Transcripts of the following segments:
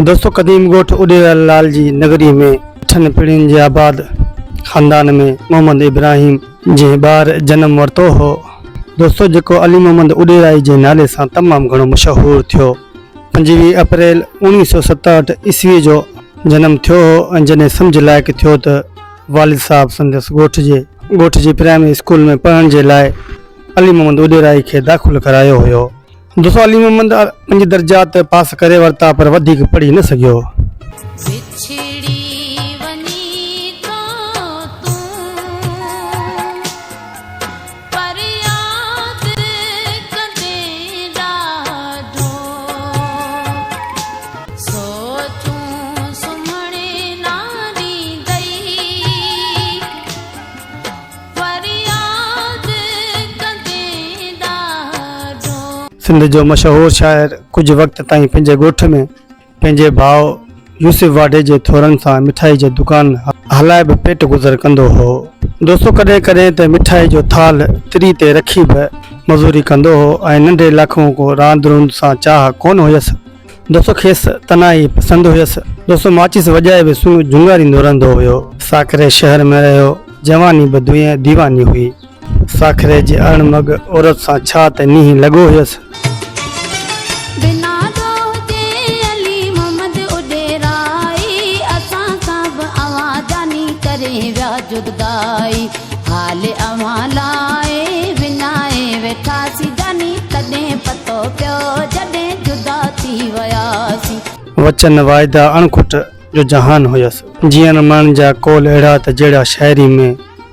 دوستو قديم ڳوٺ اڏيرل لال جي نگري ۾ اٺن پيڙهين جي آباد خاندان ۾ محمد ابراهيم جنهن ٻار جنم ورتو هو دوستو جيڪو علي محمد اڏيرائي جي نالي سان تمام گهڻو مشهور ٿيو. 25 اپريل 1967 عيسوي جو جنم ٿيو هو ۽ جڏهن سمجهه لائق ٿيو ته والد صاحب سندس ڳوٺ جي ڳوٺ جي پرائمري اسڪول ۾ پڙهڻ جي لاء علي محمد اڏيرائي کي داخل ڪرايو هيو. دوستو علي محمد پنج درجا ته پاس ڪري ورتا پر وڌيڪ پڙهي نه سگهيو. وڇڙي وڃين ٿو تون پر ياد ڪندين ڏاڍو سوچون سمهڻ نه ڏيندئي. فرياد ڪندين ڏاڍو. سنڌ جو مشهور شاعر ڪجهه وقت تائين پنهنجي ڳوٺ ۾ پنهنجي ڀاء يوسف واڍي جي ٿورن سان مٺائي جي دڪان هلائي به پيٽ گذر ڪندو هو. دوستو ڪڏهن ڪڏهن ته مٺائي جو ٿالهه تري تي رکي به مزوري ڪندو هو ۽ ننڍي لاکون ڪو راند روند سان چاهه ڪونه هيس. دوستو کيس تنهائي پسند هيس. دوستو ماچيس وڄائي به سڱ جهونگاريندو رهندو هيو. ساکري شهر ۾ رهيو. جواني به ديواني هئي. ساکري جي اڻ مڳ عورت سان ڇا ته نينهن لڳو هيس. بنا ڏوهه جي علي محمد اڏيرائي، اسان کان به اوهان جاني ڪري ويا جدائي، حال اوهان لاء وڃائي ويٺاسين جاني، تڏهن پتو پيو جڏهن جدا ٿي وياسين. وچن واعدا اڻکٽ جو جهان هيس. جيئڻ مرڻ جا قول اهڙا ته جهڙا شاعري ۾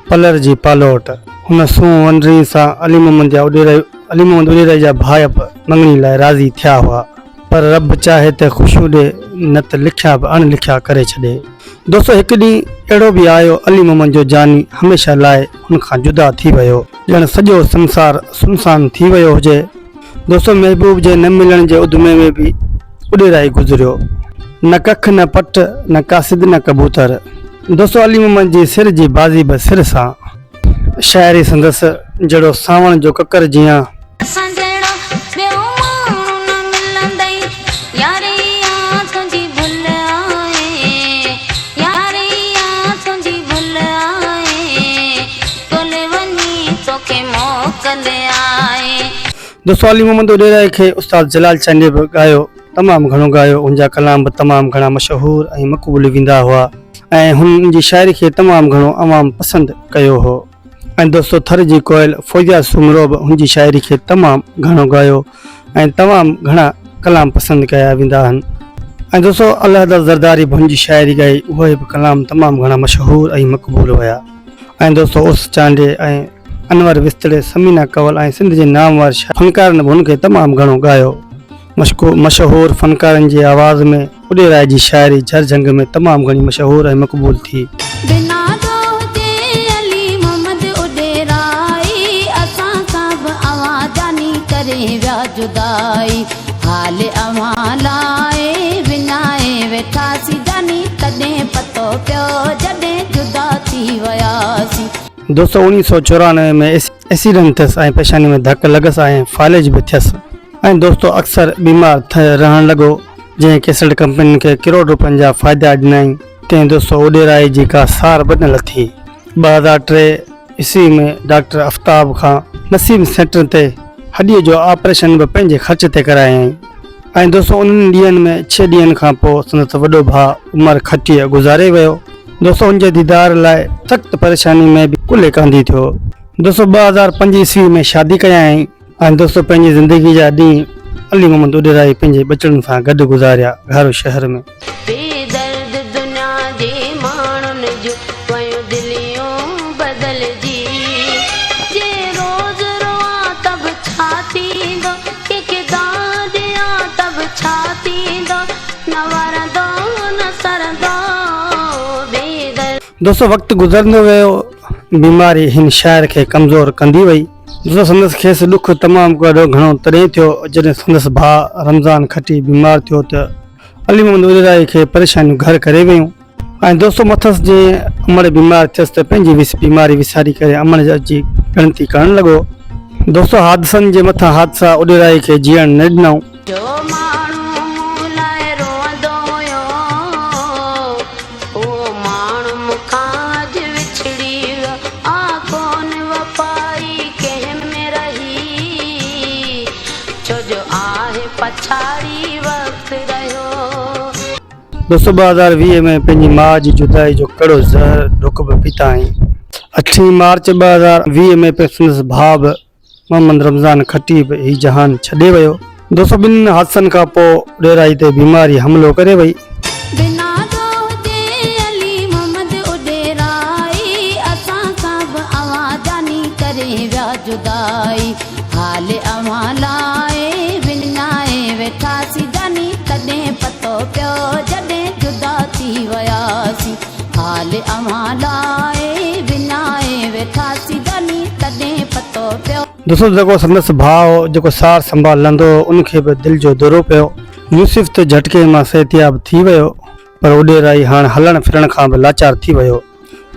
پلر جي پالوٽ. هن سونهن ونرين سان علي محمد جا اڏيرائي علي محمد اڏيرائي جا ڀائپ مڱڻي لاء راضي ٿيا هئا. پر رب چاهي ته خوشيون ڏي نه ته لکيا به اڻ لکيا ڪري ڇڏي. دوستو هڪ ڏينهن اهڙو به آيو علي محمد جو جاني هميشه لاء هن کان جدا ٿي ويو. ڄڻ سڄو سنسار سنسان ٿي ويو هجي. دوستو محبوب جي نه ملڻ جي اڌمي ۾ به اڏيرائي گذريو. نه ڪک نه پٽ، نه قاصد نه ڪبوتر. دوستو علي محمد جي سر جي بازي به سر سان. شاعري سندس جهڙو سانوڻ جو ڪڪر جيان. اسان جهڙو ٻيو ماڻهو نه ملندئي يار اها تنهنجي ڀل آهي يار اها تنهنجي ڀل آهي ڳولي وڃي توکي موڪل آهي. دوستو علي محمد اڏيرائي کي استاد جلال چانڊيي به ڳايو تمام گهڻو ڳايو ان جا ڪلام به تمام گهڻا مشهور ۽ مقبول ويندا هئا ۽ هن جي شاعري کي تمام گهڻو عوام پسند ڪيو هو ۽ دوستو ٿر جي ڪوئل فوزيا سومرو به هن جي شاعري کي تمام گهڻو ڳايو ۽ تمام گهڻا ڪلام پسند ڪيا ويندا آهن ۽ دوستو الهداد زرداري به هن جي شاعري ڳائي اهي به ڪلام تمام گهڻا مشهور ۽ مقبول ويا ۽ دوستو عرس چانڊيي ۽ انور وستڙي، ثمينه ڪنول ۽ سنڌ جي نامور فنڪارن به هن کي تمام گهڻو ڳايو. مشهور فنڪارن جي آواز ۾ اڏيرائي جي شاعري جھر جھنگ ۾ تمام گهڻي مشهور ۽ مقبول ٿي. بنا ڏوهه جي علي محمد اڏيرائي، اسان کان به اوهان جاني ڪري ويا جدائي، حال اوهان لاء وڃائي ويٺاسين جاني، تڏهن پتو پيو جڏهن جدا ٿي وياسين. دوستو 1994 ۾ ايڪسيڊنٽ ٿيس ۽ پيشاني ۾ ڌڪ لڳس ۽ فالج به ٿيس ۽ دوستو اڪثر بيمار ٿي رهڻ لڳو جنهن ڪيسٽ ڪمپنين کي ڪروڙ روپين جا فائدا ڏنائين تنهن دوستو اڏيرائي جي ڪا سار به نه لٿي 2003 عيسوي ۾ ڊاڪٽر افتاب کان نسيم سينٽر تي هڏي جو آپريشن به پنهنجي خرچ تي ڪرايائين ۽ دوستو انهن ڏينهن ۾ ڇهه ڏينهن کان پوء سندس وڏو ڀاء عمر کٽيء گذاري ويو. دوستو ان جي ديدار لاء سخت پريشاني ۾ به ڪلهي ڪانڌي ٿيو. دوستو 2005 عيسوي ۾ شادي ڪيائين ۽ دوستو پنهنجي زندگي جا ڏينهن علي محمد اڏيرائي پنهنجي ٻچڙن سان گڏ گذاريا گهارو شهر ۾. بي درد دنيا جي ماڻهن جون ويون دليون بدلجي جي روز روئان ته به ڇا ٿيندو ڪنهن کي دانهن ڏيان ته به ڇا ٿيندو نه ورندو نه سرندو بي درد. دوستو وقت گذرندو ويو بيماري هن شاعر کي ڪمزور ڪندي وئي. دوستو سندس کيس ڏک تمام گهڻو تڏهن ٿيو جڏهن سندس ڀاء رمضان کٽي بيمار ٿيو ته علي محمد اڏيرائي کي پريشانيون گهر ڪري ويون ۽ دوستو مٿس جيئن امڙ بيمار ٿيس ته پنهنجي وس بيماري وساري ڪري امڙ جي ڳڻتي ڪرڻ لڳو. دوستو حادثن جي مٿان حادثا اڏيرائي کي جيئڻ نه ڏنائون. جو ماڻهو مون لاء روئندو هيو. دوستو 2020 ۾ پنهنجي ماء جي جدائي جو ڪڙو زهر ڍڪ به پيتائين. اٺين مارچ 2020 ۾ پڻ سندس ڀاء به محمد رمضان کٽي به هي جهان ڇڏي ويو. دوستو ٻن حادثن کان پوء ڏيرائي تي بيماري حملو ڪري وئي. بنا ڏوهه جي علي محمد اڏيرائي اسان کان به اوهان جاني ڪري ويا جدائي حال اوهان لاء وڃائي ويٺاسين جاني تڏهن پتو پيو جڏهن جدا ٿي وياسين حال اوهان لاء وڃائي ويٺاسين جاني تڏهن پتو پيو. دوستو جيڪو سندس ڀاء هو جيڪو سار سنڀال لهندو هو ان کي به دل جو دورو پيو. يوسف ته جهٽڪي مان صحتياب ٿي ويو پر اڏيرائي هاڻ هلڻ ڦرڻ کان به لاچار ٿي ويو.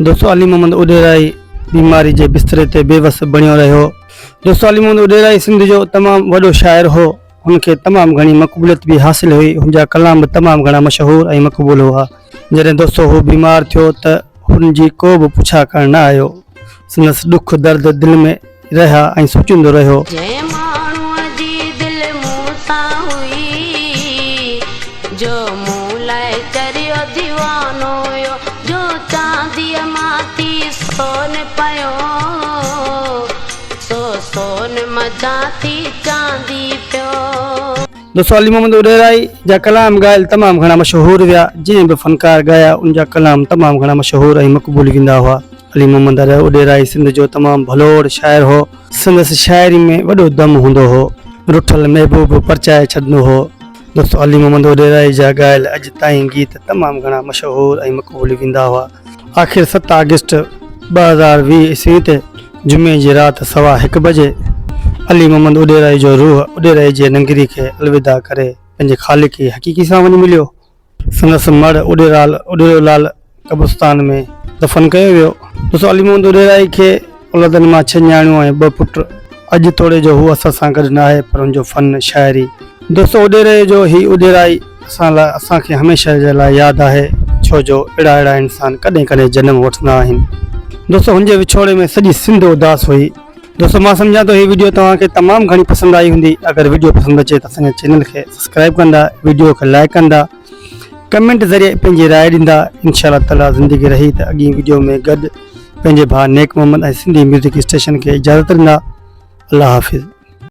دوستو علي محمد اڏيرائي بيماري جي بستري تي بيوس بڻيو رهيو. دوستو علي محمد اڏيرائي سنڌ جو تمام وڏو شاعر هو. هن کي تمام گهڻي مقبوليت به حاصل هئي. هن جا ڪلام به تمام گهڻا مشهور ۽ مقبول هئا. جڏهن دوستو هو بيمار ٿيو ته هن جي ڪو به پڇا ڪرڻ نه آيو. سندس ڏک درد دل ۾ رهيا ۽ سوچيندو رهيو. جنهن ماڻهوء جي دل مون سان هئي، جو مون لاء چريو ديوانو هيو، جو چانديء مان ٿي سون پيو. سو سون منجهان ٿي چاندي پيو. دوستو علي محمد اڏيرائي جا ڪلام ڳايل تمام گهڻا مشهور ويا جنهن به فنڪار ڳايا ان جا ڪلام تمام گهڻا مشهور ۽ مقبول ويندا هئا علي محمد اڏيرائي سنڌ جو تمام ڀلوڙ شاعر هو سندس شاعري ۾ وڏو دم هوندو هو رٺل محبوب پرچائي ڇڏندو هو دوستو علي محمد اڏيرائي جا ڳايل اڄ تائين گيت تمام گهڻا مشهور ۽ مقبول ويندا هئا. آخر ست آگسٽ 2020 عيسوي تي جمعي جي رات سوا هڪ بجي علي محمد اڏيرائي جو روح اڏيرائي جي ننگري کي الوداع ڪري پنهنجي خالق حقيقي سان وڃي مليو. سندس مڙهه اڏيرال اڏيرو لال قبرستان ۾ دفن ڪيو ويو. دوستو علي محمد اڏيرائي کي اولادن مان ڇهه نياڻيون ۽ ٻه پٽ. اڄ توڙي جو هو اسان سان گڏ ناهي پر هن جو فن، شاعري. دوستو اڏيري جو هي اڏيرائي اسان لاء اسان کي هميشه جي لاء ياد آهي ڇو جو اهڙا اهڙا انسان ڪڏهن ڪڏهن جنم وٺندا آهن. دوستو هن جي وڇوڙي ۾ سڄي سنڌ اداس هئي. دوستو مان سمجهان ٿو هي وڊيو توهان کي تمام گهڻي پسند آئي هوندي اگر وڊيو پسند اچي ته اسان جي چينل کي سبسڪرائب ڪندا وڊيو کي لائڪ ڪندا ڪمينٽ ذريعي پنهنجي راء ڏيندا انشاء الله تعالي زندگي رهي ته اڳين وڊيو ۾ گڏ پنهنجي ڀاء نيڪ محمد ۽ سنڌي ميوزڪ اسٽيشن کي اجازت ڏيندا الله حافظ.